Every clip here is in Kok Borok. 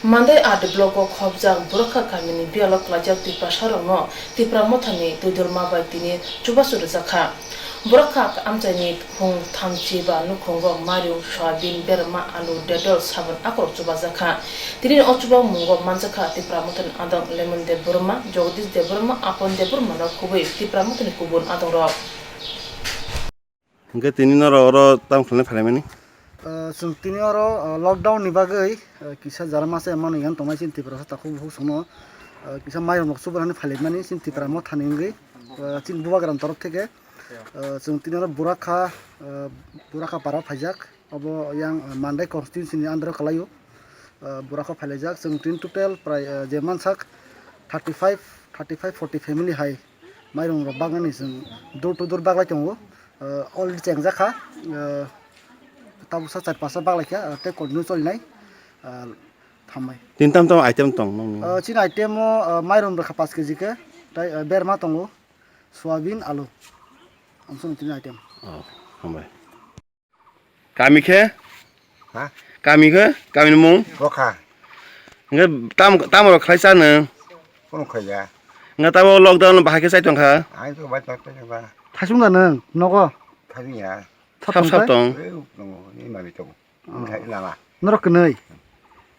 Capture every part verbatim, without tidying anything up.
Mandai R D block o khobjak Burakha kamini biyalo klaijak Tiprasarokno Tipra Mothani twidulma bai tini chubachu rwjakha. Burakha amchaini phung thamchi ba nukhungo mairung, soyabin, berma, alu, dedol, sabun akorok chubajakha. Tini o chubamungo manjakha Tipra Mothani adong Lemon Debbarma, Jagadish Debbarma, Apon Debbarma no kubui Tipra Mothani kubun adongrok. Hingke tini norok oro tamo khlaina phailaimani? Ah, chwng tini oro, ah, lockdown ni bagwi, ah, kisa jara masa emani yang tongnai chini Tiprasa takhuk bukhuk songno, ah, kisa mairok nok chubanani phailaimani chini Tipra Mothani wngwi, ah, chini Bubagram torof theke, ah, chwng tini oro Burakha, ah, Burakha para phaijak, obo yang, ah, Mandai constituency ni under o kwlaio, ah, Burakha phailaijak. Chwng tini total prai, ah, je mansak thirty five, thirty five, forty family hai mairung rok baknani chwng door to door baklai tongo. Ah, already chengjak kha, ah, tabuksa char pasta baklaikha, ah, tei continue cholinai, ah, thambai. Tin tam tam item tong nokni? Ah, chini item o, ah, mairum rwkha paanch kg khe, tei, ah, berma tongo, soyabin, alu. Amsong chini item. Oh, hambai. Kami khe? Ha? Kami khe? Kami ni mung? Bokha. Nge tam, tam rok khlai chano? Kono khaiya. Nge tamo lockdown bahai khe chai tongkha? Ai to bai to ba. Thasung da nang nogo? Thasung ya. Sap sap tong. Eh, no, ni mami to. Ngai lama. Norok kwnwi.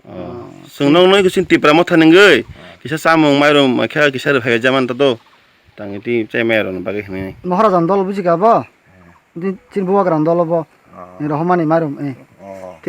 Oh. Chwng nong noi kisin Tipra Motha nungwi. Kisa chamung mairum khe kisa rw phai jaman to do. Tang ti chai mairum bagwi hwnwi. Maharajan dol buji ka bo? Di chin buwa gran dol bo. Ni rohmani mairum eh.